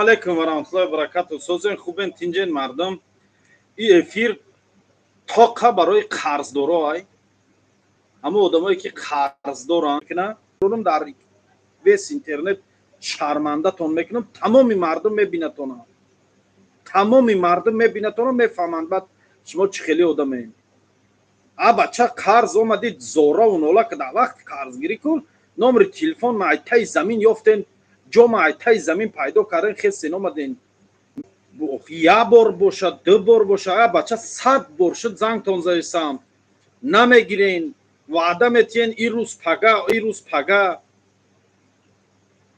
Алейкум ва раҳматуллоҳи ва баракату. Созен, хубен, тинҷен, мардум? И эфир тоқа барои қарздоро, ай ҳамон одамое ки қарз доранд. Дар весь интернет шармандатон мекунам, тамоми мардум мебинатона, тамоми мардум мебинатона, мефаҳманд, баъд шумо чӣ хели одамем. А бача, қарз омадид, зораву нола ка. Дар вақти қарзгирӣ кун, номери телефон ма айтаи замин ёфтен, ҷома айтаи замин пайдо карден, хестен, омаден. Як бор боша, ду бор боша, а бача, 100 бор шуд, зангтон заисам, намегирен. Ваъда метиҳен, ин рӯз пага, ин рӯз пага.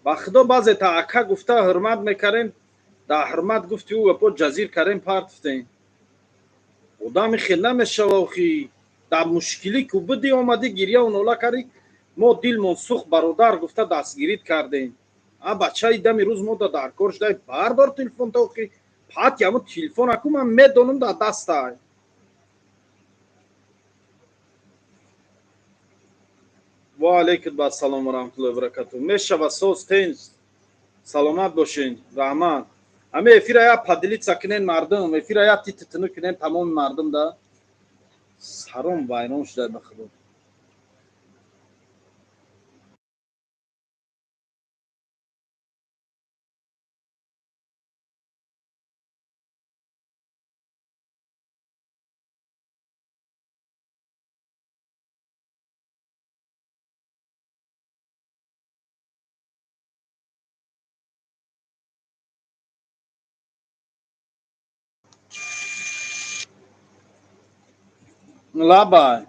Ба худо, баъзе та ака гуфта ҳурмат мекардем, дар ҳурмат гуфти ӯ гапо ҷазир кардем, партифтем. Одами хел намешава охи. Дар мушкилӣ ку бидӣ, омадӣ, гирьяву нола кардӣ, мо дилмон сӯхт, бародар гуфта дастгирит кардем. А бачаи, дами рӯз мо да дар кор шудай, бардор телефонта охи, пати ҳамо телефон аку, ман медонам, дар дастай. Ва алейкум ассалом ва раҳматуллоҳи ва баракату. Мешава, соз, тинҷ, саломат бошен, раҳмат. Ҳами эфира я поделиться кунен, мардум, эфира я тититину кунен, тамоми мардум. Да саром вайрон шудай, ба худо. Лабай,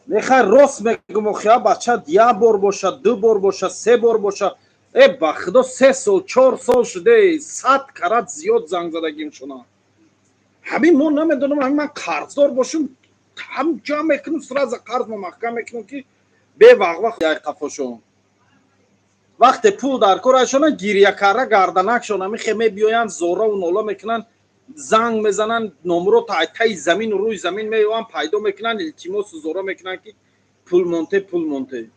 мехай, рост мегум охи. А бача, як бор боша, ду бор боша, се бор боша, э, ба худо, 3 сол, 4 сол шуде, 100 карат зиёд занг задагим шуна. Ҳамин мо намедонам, ҳамин ман қарздор бошум, ҳам ҷамъ мекунам, сразу қарзмо маҳкам мекунам, ки бевағва яй қафошон. Вақте пул дар кор айшона, гирья карда, гарданакшон ҳамин хе мебиёянд, зораву нола мекунанд, занг мезананд, номро таи замину рӯи замин меёванд, пайдо мекунанд, илтимосу зора мекунанд, ки пул монте, пул монте.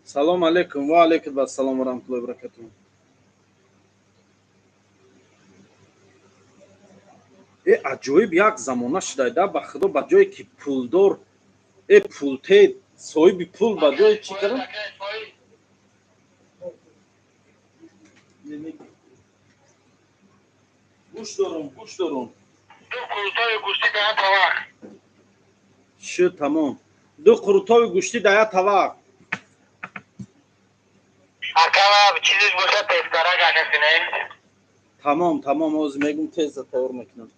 Салом алейкум, ва алейкум ассалом ва раҳматуллоҳи ва баракатуҳ. Э, аҷоиб як замона шудайда, ба худо. Ба ҷое ки пулдор, э, пулте, соҳиби пул, ба ҷои чӣ кардам? Гӯш дорум, гӯш дорум. Ду қурутови гӯштӣ дар як тавақ. Шуд, тамом. Ду қурутови гӯштӣ дар як тавақ. Акава чизиш боша, тезтарак ака кунем. Тамом, тамом, ҳозир мегум, теза тайёр мекунам.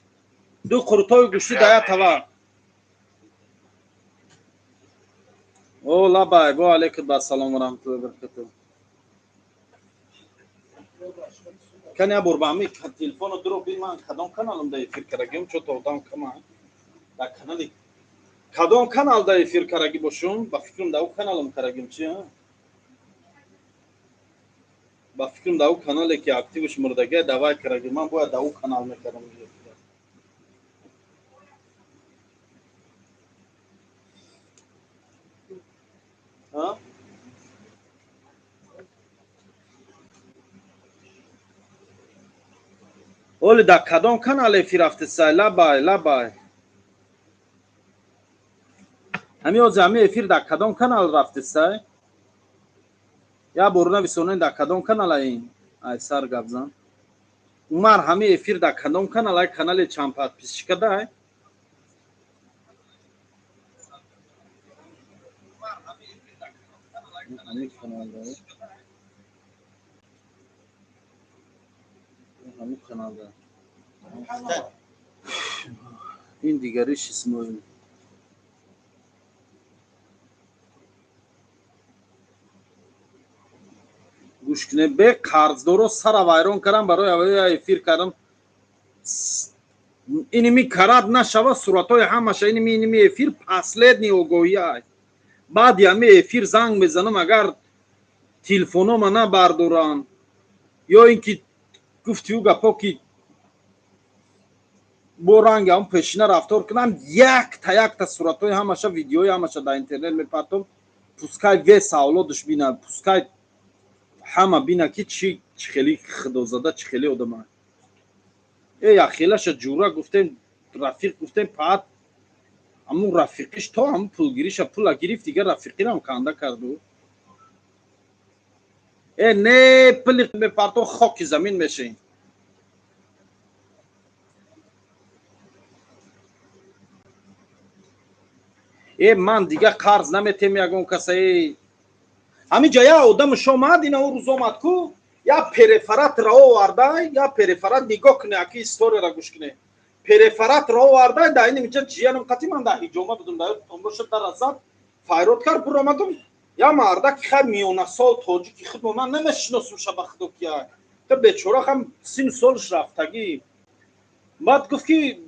Ду қурутови гӯштӣ дар як тавақ. О, лабай, во алейкум ассалом ва раҳматуллоҳи ва баракатуҳ. Кани, як бор ба ҳами телефоно дуро бин, ман кадом каналам да эфир карагим? Чо то одам кама. Дар канали кадом канал да эфир карагӣ бошум? Ба фикрам, дар ӯ каналам карагим, чи? Ба фикрам, дар ӯ канале ки активш мурдагия, давай карагим. Ман бояд дар ӯ канал мекардам. А? Оли дар кадом канал эфир рафтесай? Лабай, лабай. Ҳами ҳозир ҳами эфир дар кадом канал рафтесай? Як бор нависонен, дар кадом канала ин? Ай сар гап зан. Умар, ҳами эфир дар кадом канал? Ай канали чанд подписчика дай? Ҳами канал дай. Ҳами канал дай. Ин дигариш Исмоил. Гӯш кунед, бе қарздоро сара вайрон кардам, барои аввали эфир кардам. Иними карат нашава, суратҳои ҳамаша иними эфир последний огоҳӣ. Баъди ҳами эфир занг мезанам, агар телефонома набардоранд ё ин ки гуфти ӯ гапҳо ки. Бо ранги ҳам пешина рафтор кунам, якта якта суратҳои ҳамаша, видеои ҳамаша дар интернет мепартом. Пускай весь авлодаш бина, пускай ҳама бина, ки чӣ чӣ хели худозада, чӣ хели одама. Э, яхелаша ҷура гуфтем, рафиқ гуфтем, паат ҳамун рафиқиш то ҳамун пулгириша пула гирифт, дигар рафиқирам канда карду. Э, не, пули мепарто, хоки замин мешин. Э, ман дига қарз наметем ягон каса. Э, ҳамин ҷа я одаму шомад, ина ӯ рӯз омад ку, я перефаратро овардай, я перефарат. Нигоҳ куне, аки, историяро гӯш куне. Перефаратро овардай, дар ин инҷа ҷиянам қати ман дар ҳиҷома будум, дар томбоша дара зад, файрод кард, буромадум. Я мардаки хай миёнасол, тоҷики худ, ман намешиносум шаба, худо кия та бечора хам сину солш рафтагӣ. Баъд гуфт, ки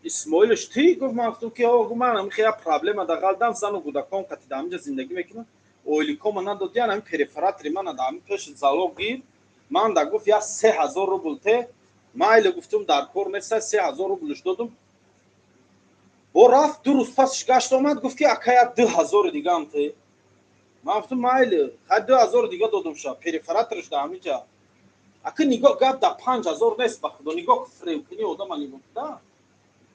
Исмоилш ти? Гуфт, ман гуфтам, ки гуфт, ман ҳамин хеле проблема да ғалдам, зану кӯдакон қати дар ҳаминҷа зиндагӣ мекунам, ойликома надодиян, ҳамин перефаратри мана дар ҳамин пеши залог гир. Ман да гуфт, я 3000 рубл те. Майле, гуфтум, дар кор неста, 3000 рублш додум. Бо рафт, 2 рӯз пасш гашт омад, гуфт, ки ака, я 2000 дигаам те. Ман гуфтум, майле, хай, 2000 дига додум ша. Перефаратрш дар ҳаминҷа. Ака, нигоҳ, гап дар 5000 нест, ба худо, нигоҳ, фиребкунӣ одама нигоҳ да.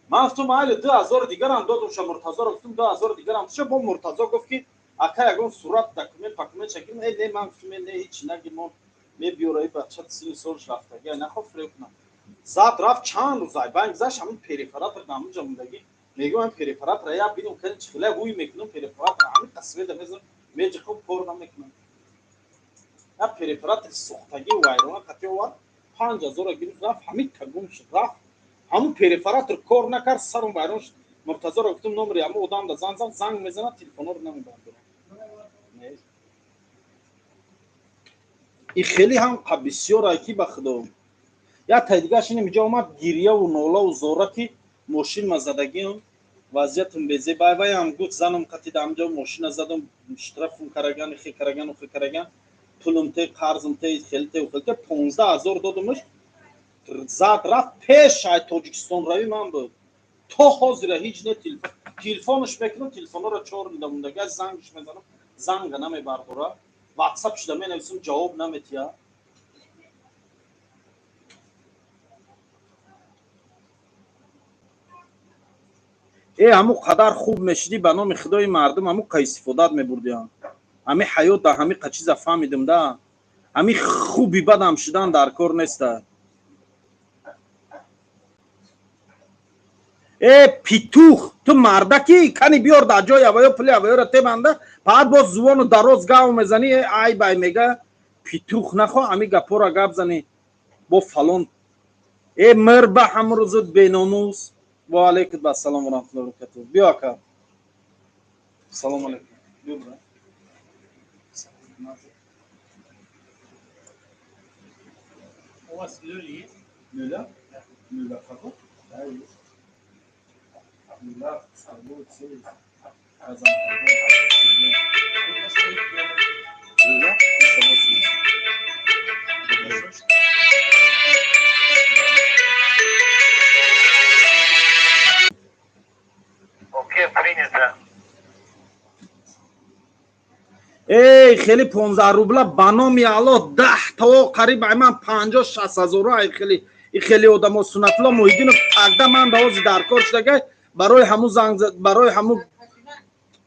Ман гуфтум, майли, 2000 дигарам додум ша. Муртазоро гуфтум, 2000 дигарам ша. Бо Муртазо гуфт, ки ака, ягон сурат, документ пакумент шакирм. Э, не, ман гуфтум, не, ҳичи наги, мо мебиёра, и бача сини солш рафтаги, нахо фиреб кунам. Зад рафт, чанд рӯз ай банк заш, ҳамин перефаратр дар ҳаминҷа мондагӣ. Мегӯям, ҳамин перефаратра я бинам, кани чӣ хела ҳуй мекунам. Перефаратра ҳамин тасвирда мезанам, меҷиқам, кор намекунам. Я перефаратри сохтагӣ вайрона қати овард, 5000-а гирифт, рафт, ҳамин тагум шуд, рафт. Ҳамун перефаратр кор накард, сарум вайрон шуд. Муртазоро гуфтум, номери ҳамун одам да занг зад, занг мезанад, телефонҳоро намебардорад. И хеле ҳам бисёр, ки ба худо. Як тай дигараш ин инҷа омад, гирьяву нолаву зора, ки мошин ма задагиам, вазъиятам безебай. Ваям гуфт, занам қати дар ҳамҷо мошина задам, штрафум караган, хе карагану хе караган, пулум те, қарзм те, хеле те, хеле те. 15 000 додумаш, зад рафт. Пеш ай Тоҷикистон равӣ ман буд, то ҳозира ҳеҷ не. Телефонаш мекунам, телефонҳоро чор дида мондага, зангш мезанам, занга намебардора, ватсап шуда менависам, ҷавоб наметиҳа. Э, ҳамун қадар хуб мешидӣ, ба номи худои мардум ҳамун қа истифодат мебурдиям. Ҳами ҳаёт да ҳами қа чиза фаҳмидим да, ҳами хуби бадам шудан дар кор неста. Э, питух, ту мардаки, кани биёр дар ҷои аваё пули аваёра тебанда, баъд боз зувону дароз гав мезанӣ. Э, ай бай мега, питух, нахо ҳами гапора гап занӣ бо фалон. Э, мир ба ҳамрӯзут беномус. Ва алайкум ассалом ва раҳматуллоҳи ва баракатуҳ. Биё, ака, салому алайкум, биё, брат. У вас люля есть? Люля? Да. Люля кого? Да, есть. Люля, сарбой, все есть. Казан, Сколько стоит люля? Люля, 380. Хорошо. Окей, принято. Эй, хеле 15 рубла, ба номи Аллоҳ, 10 то қариб ай ман 50-60 ҳазоро. Ай хеле и хеле одамо. Сунатулло Муҳиддинов тагда ман ба ҳози дар кор шудагай, барои ҳамун занг, барои ҳамун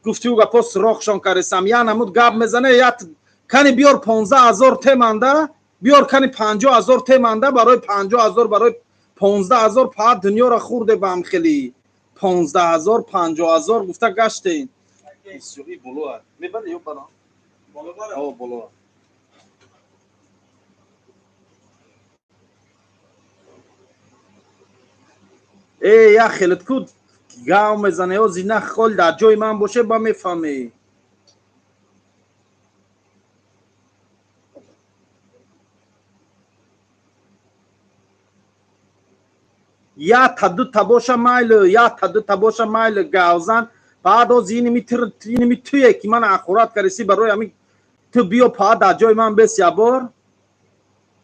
гуфтиу гапо суроғшон каресам. Я намуд гап мезане, я кани биёр 15 000 теманда, биёр кани 50 000 теманда, барои 50 000, барои 15 000 паа дунёро хурде бам. Хели 15 000, 50 000 гуфта гаштем. Боло мебаре ё барам? Боло бара? О, боло. Э, я хелет ку гав мезане, ози на хол дар ҷои ман боше, ба мефаҳмӣ. Я та дута боша майлу, я та дута боша майлу, гавзан. Баъд ози иними туе, ки ман ахурат кариси, барои ҳамин ту биё па дар ҷои ман бес ябор.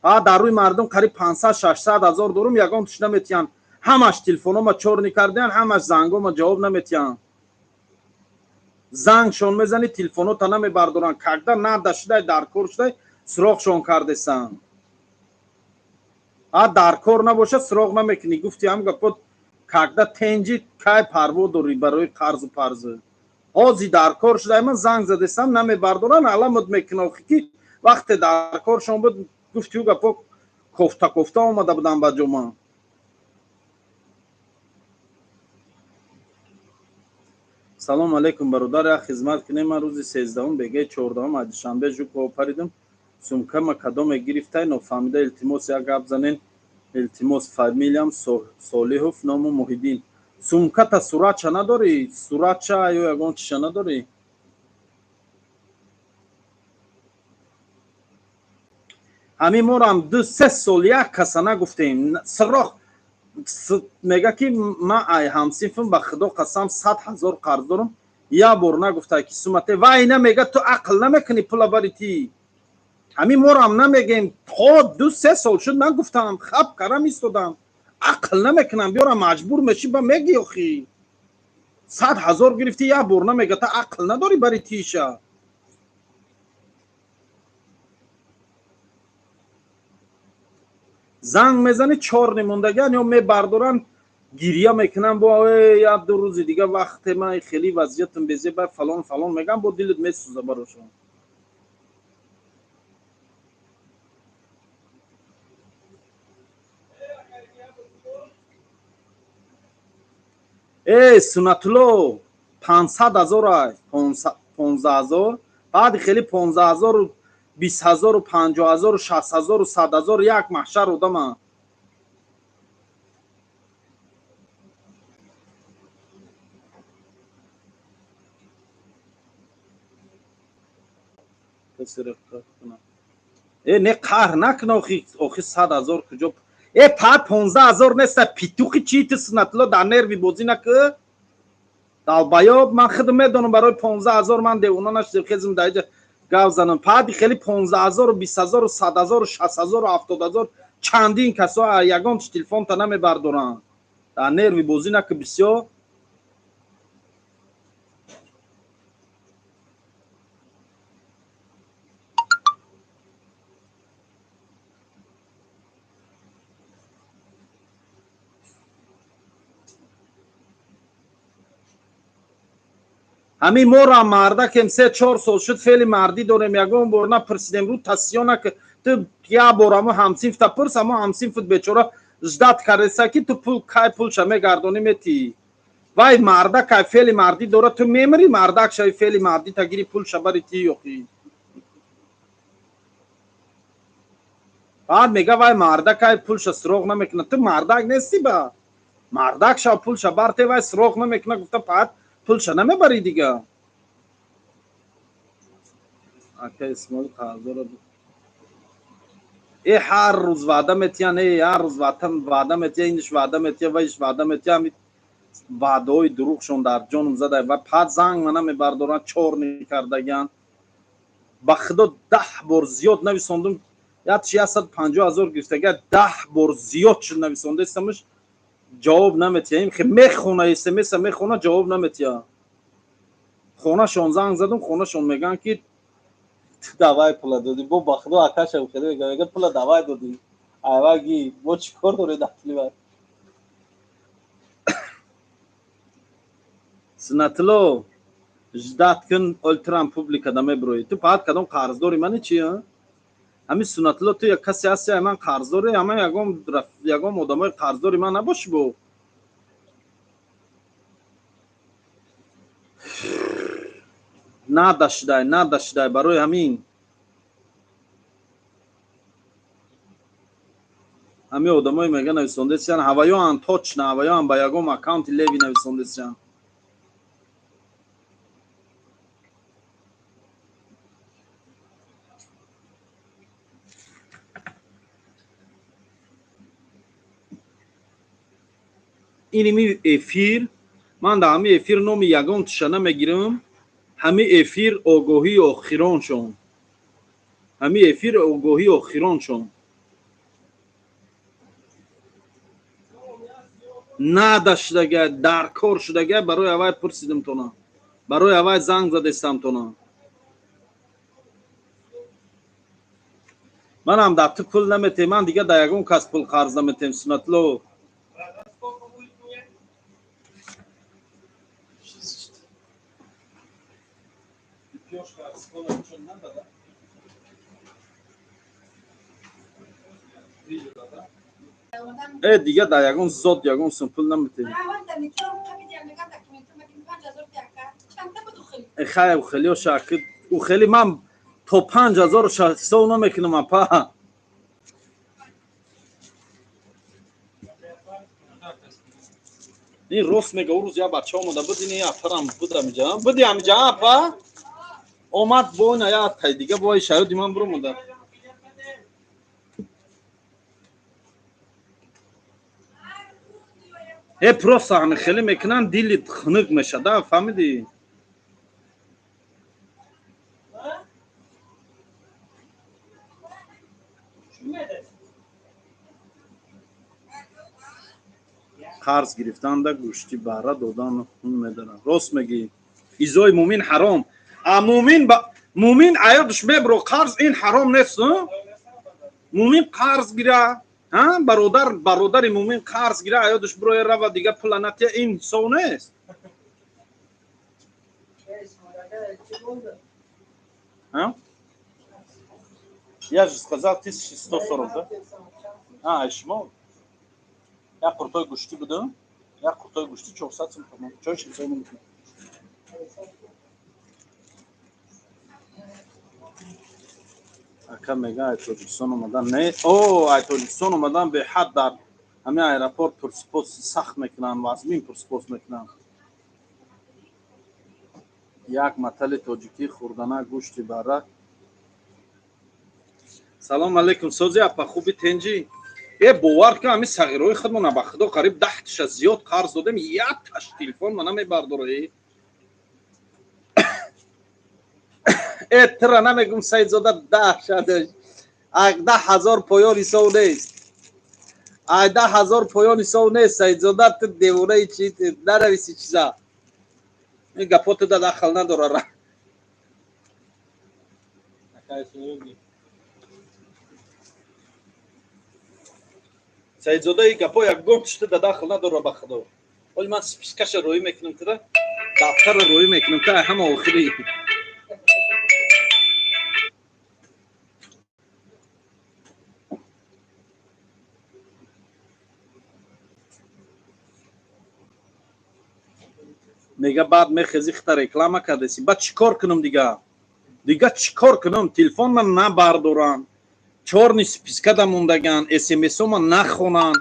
Па дар рӯи мардум қариб 500-600 ҳазор дорум, ягон туш наметиҳанд. Ҳамаш телефонома чорни кардиян, ҳамаш зангома ҷавоб наметиҳанд. Зангшон мезанӣ, телефонота намебардоранд. Когда надо шудай, дар кор шудай, суроғшон кардесанд. А дар кор набошад, суроғ намекунӣ. Гуфти ҳам гапот, когда тенҷи, кай парво дорӣ барои қарзу парзу. Ҳози дар кор шудай, ман занг задесам, намебардоранд, аламат мекунад, охи ки вақте дар коршон буд, гуфти ӯ гапо кофта кофта омада будам ба ҷома. Салом алейкум, бародар, як хизмат кунем. Ман рӯзи 13-ум бегаи 14-ум аз Душанбе Жукова паридам. Сумкама кадоме гирифтай, нофаҳмида. Илтимос, як гап занен, илтимос. Фамилиям Солиҳов, ному Муҳиддин. Сумката суратча надорӣ? Суратча ё ягон чиша надорӣ? Ҳамин морам 2-3 сол як каса нагуфтем. Сироқ мега ки ман ай ҳамсинфим, ба худо қасам, 100 000 қарз дорам, як бор нагуфта ки сумате. Вай намега, ту ақл намекунӣ, пула бари ти. Ҳамин морам намегем, то 2-3 сол шуд, нагуфтам, хаб карам истодам. Ақл намекунам, биёрам, маҷбур мешӣ, ба меги, охи 100 000 гирифтӣ, як бор намега, та ақл надорӣ бари тиша. Занг мезанӣ, чорни мондагиан ё мебардоранд, гирья мекунанд, бо як ду рӯзи дига вақте ман хеле вазъиятам безеба, фалон фалон мегӯям, бо дилат месӯза барошон. Э, Сунатулло, 500 000 ай, 15 000, баъди хеле 15 000-у 20 000-у 50 000-у 60 000-у 100 000, як маҳшар одама. Э, не, қаҳр накун, охи, охи 100 000 куҷо? Э, пад 15 000 неста, питуқи чи ту, Сунатулло, дар нерви бозӣ накӯ, долбоёб. Ман худам медонам, барои 15 000 ман девона нашудем, хезм дар иҷа гап занам. Пади хеле 15 000-у 20 000-у 100 000-у 60 000-у 70 000, чандин касо ягон телефонта намебардоранд. Дар нерви бозӣ накӯ бисёр. Ҳамин морам мардакем, 3-4 сол шуд, феъли мардӣ дорем, ягон бор напурсидем. Рӯ тасиё нак, ту як бор амо ҳамсинфта пурс, амо ҳамсинфут бечора ждать кардеса, ки ту пул кай пулша мегардонӣ, метиҳӣ. Вай мардак ай феъли мардӣ дора, ту мемирӣ, мардак шави, феъли мардӣ та гири, пулша бари тиҳӣ, охӣ. Баъд мега, вай мардак ай, пулша суроғ намекунад. Ту мардак нестӣ, ба мардак шав, пулша барте. Вай суроғ намекунад гуфта, паат пулша намебарӣ дига. Ака Исмоил, қарздора э, ҳар рӯз ваъда метиҳанд, э, ҳар рӯз ваъда метиҳа, иниш ваъда метиҳа, вайш ваъда метиҳа. Ҳами ваъдаҳои дурӯғшон дар ҷоном зада. Ва пад занг ма намебардоранд, чорни кардагианд. Ба худо, 10 бор зиёд нависондум, якш 150 000 гирифтага, 10 бор зиёд шуд нависондаистамаш, ҷавоб наметиҳа. Хе мехона, смса мехона, ҷавоб наметиҳа. Хонашон занг задум, хонашон мегӯянд, ки ту давай пула додӣ. Бо ба худо, акаша хеле мега, пула давай додӣ, айваги бо чӣ кор доред атлива? Сунатулло, ждать кун, олтирам публикада мебироӣ. Ту паат кадом қарздори мани чи? Ҳамин Сунатулло, ту як касе ҳасти, ман қарздори, ҳама ягон одамои қарздори ман набошӣ. Бо надашидай, надашидай, барои ҳамин ҳамин одамое мега нависондесиян, ҳаваёан точно, ҳаваёан ба ягон аккаунти левый нависондесиян. Иними эфир, ман дар ҳамин эфир номи ягон тиша намегирам. Ҳамин эфир огоҳии охироншон, ҳамин эфир огоҳии охироншон. Нада шудага, даркор шудага, барои авай пурсидим тона. Барои авай занг задестам тона. Манам дар ту пул наметем, ман дига дар ягон кас пул қарз наметем, Суннатло. Э, дига дар ягон зот ягон сум пул наметем. Э, хай, хелио шакид, у хели ман то 5000 ҳисоб намекунам, апа. Ин рост мега, ӯ рӯз як бача омада буд, ин апарам буд амиҷа. Буди амиҷа, апа? Омад бо ина як тай дига бо шаҳоди ман биромада. Э, просто ҳами хеле мекунанд, дили хунук мешада, фаҳмидӣ? Қарз гирифтанда гӯшти бара додан хун медарад. Рост мегӣ. Изои мумин ҳаром. А мумин мумин аёдш мебро қарз ин ҳаром нест, мумин қарз гира, ҳа, бародар, бародари мумин қарз гира, аёдш бироя рава дига пула натия, ин ҳисоб нест. А? Я же сказал 1140, да? А, шумо як қуртои гӯштӣ буду, як қуртои гӯштӣ 400 сум тамом. Чой ҳисоб намекунам. Ака мега, ай Тоҷикистон омадан не, о, ай Тоҷикистон омадан беҳад дар ҳамин аэропорт пурсупос сахт мекунанд, вазмин пурсупос мекунанд. Як матали тоҷикӣ хӯрдана гӯшти бара. Салом алейкум, сози апа, хуби тенҷӣ? Э, бовар кун, ҳамин сағирҳои худмона ба худо қариб 10 таша зиёд қарз додем, якташ телефон ма намебардора. Э, тира намегум, Саидзода, даҳ шадаш. 10 000 поён ҳисоб нест. Ай 10 000 поён ҳисоб нест, Саидзода, ту девонаи чи нанависи чиза. Ин гапо ту да дахл надора. Саидзода, ин гапо ягон чиз да дахл надора ба худо. Оли ман спискаша роӣ мекунам тира, дафтарро роӣ мекунам та ҳама охири. Мега баъд мехези хита реклама кардеси. Баъд чӣ кор кунам дига? Дига чӣ кор кунам? Телефон ман набардорам. Чёрный спискада мондаган, смсома нахонанд.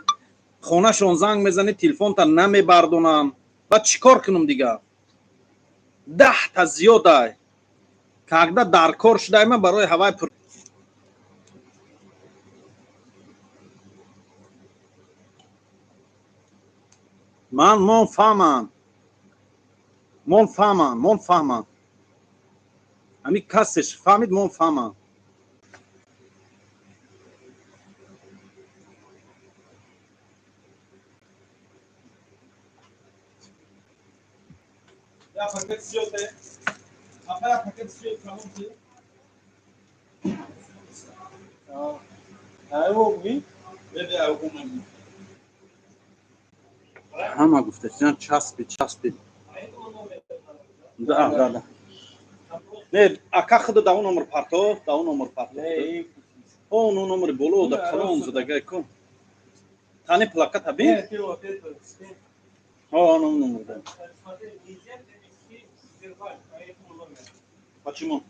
Хонашон занг мезанӣ, телефонта намебардонанд. Баъд чӣ кор кунам дига? 10 та зиёдай. Когда даркор шудай ман барои ҳавай пур ман мон фаҳмам. Мон фаҳмам, мон фаҳмам. Ҳамин касеш фаҳмид, мон фаҳмам. Я пакет зиёде. Апа, я пакет зиёд тамом ки. Ҳама гуфтасиан часпи, часпи. Да, да, да. Не, ака худа да он номер парто, да он номер парто. Он он номер боло да калон задагай кун. Тани плаката би? О, он номер да. Почему?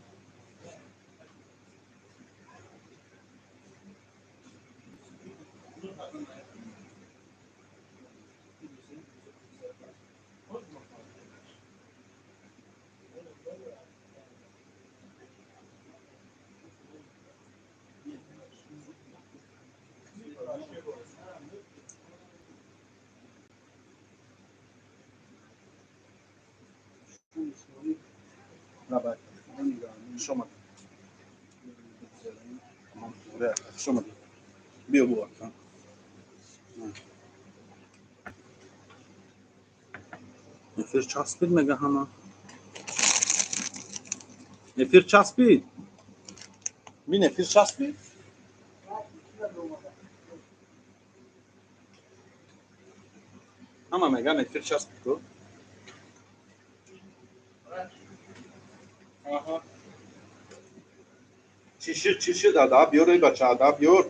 Хуш омадед. Хуш омадед. Биё бу ака. Эфир часпид, мега ҳама. Эфир часпид. Бин, эфир часпид. Ҳама меган, эфир часпид ку. Аҳа. Чӣ шуд, чӣ шуд? Адаб биёр, эй бача, адаб биёр.